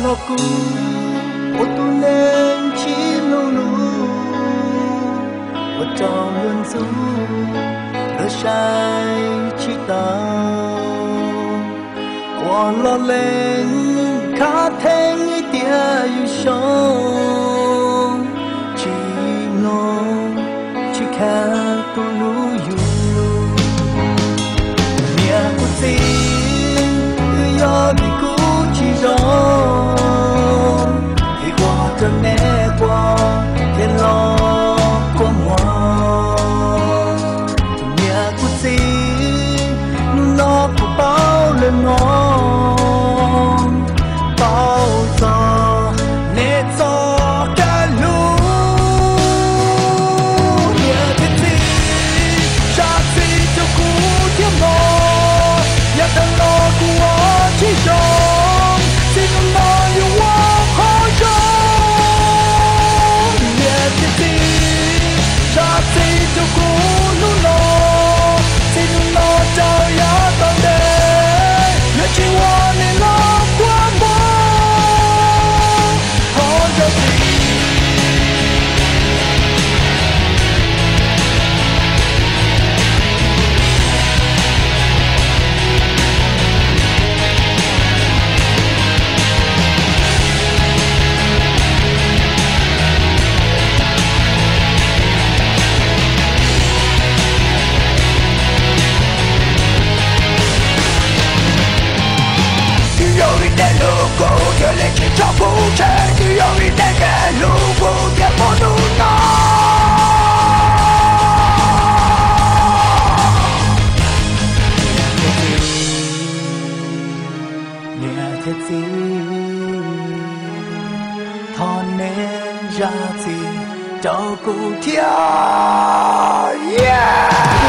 Kuv ua tus neeg tsis mloog lus, ua rau luag ntxub, luag saib tsis taus. Ua loj lees khav theeb tias yus zoo, tsis mloog tsis khav tus hlub yus. Niam kuv txiv, twb yog vim kuv tsis zoo, thiaj ua rau neb quaj thiab los kua muag. Niam kuv txiv, hnub no kuv paub lawm no, paub txog neb txoj kev hlub. Niam thiab txiv, zam txim rau kuv thiab mog, yav tag los kuv ua tsis zoo, txij hnub no yuav ua qhov zoo. Niam thiab txiv, zam txim rau kuv hnub no, txij hnub no rau yav tom ntej, yuav tsis ua nej los kua muag. Thov zam txim. Twb yog vim nej hlub kuv thiaj li tsis tso kuv tseg, twb yog vim nej hlub kuv thiaj muaj hnub no. Niam thiab txiv, thov nej zam txim rau kuv thiab, yeah.